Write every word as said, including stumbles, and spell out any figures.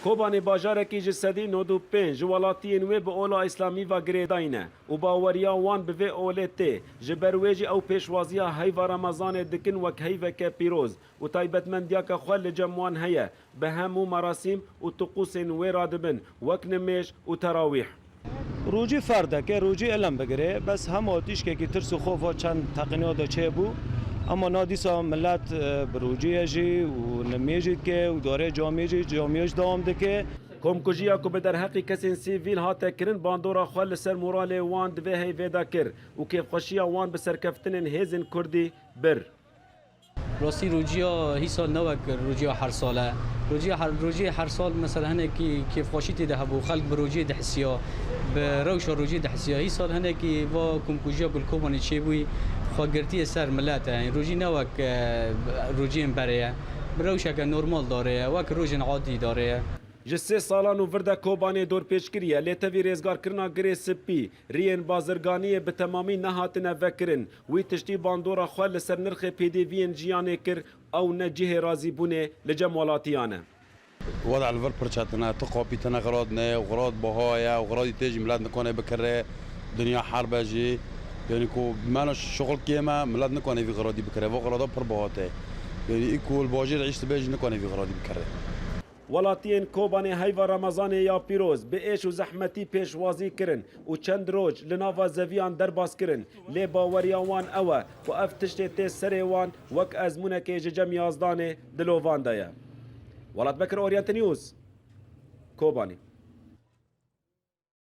Kobanê bajarekî ji sedî nod û pênc ji welatiyên wê bi ola îslamî ve girêdayî ne û baweriya wan bi vê olê tê. Ji ber wê jî ew pêşwaziya heyva Remezanê dikin wek heyveke pîroz û taybetmendiyeke xwe li cem wan heye. Bi hemû merasîm û tiqûsên wê re dibin, wek nimêj û terawîh. Rojî ferdeke, rojî elem bigire, bes hema tişkekî tirs û xofa çend teqîniya de çêbû. Ema na dîsa milet, e, bi rojî ye jî û nimêj jî dike û darê camiyê jî, camiyê jî dewam dike. Komkujiya ku bi derheqî kesên sivîl hate kirin, bandora xwe li ser moralê wan di vê heyvê de kir û kêfxweşiya wan bi serkeftinên hêzên Kurdî bir. Rastî rojiya hîsal ne wek rojiya her sal e. Rojiya her, rojiyê her sal mesela hinekî kêfxweşî tê de hebû, xelk bi rojiyê dihisiya, bi rewşa rojiyê dihisiya. Hîsal hinekî va komkujiya ku li Kobanê çêbûyî xwe girtiye ser milet e. Yanî rojî ne wek, e, rojiyên berê ye. Bi rewşeke normal darê ye, wek rojên adî darê ye. Ji sê salan û vir de Kobanê dorpêç kiriye, lê tevî rêzgarkirina Girê Spî, riyên bazirganiyê bi temamî nehatine vekirin. Wî tiştî bandora xwe li ser nirxê pêdiviyên jiyanê kir, ew ne cihê razîbûnê li cem welatiyan e. Weda li vir pir çetin e, tu qapî tine xirad ne, xirad biha ye, xirad tê jî milet nikane bikire, dinya herb e jî. Yanî ku mena şixul kêm e, milet nikane vî xiradî bikire, va xirada pir biha tê. Yanî î ku li bajêr îş dibe jî nikane vî xiradî bikire. Welatiyên Kobanê heyva Remezanê ya pîroz bi êş û zehmetî pêşwazî kirin û çend roj li nava zeviyan derbas kirin, lê baweriya wan ew e ku ev tiştê tê serê wan wek ezmûnekê ji cem yazdanê di lovan de ye. Welat Bekir, Orient News, Kobanê.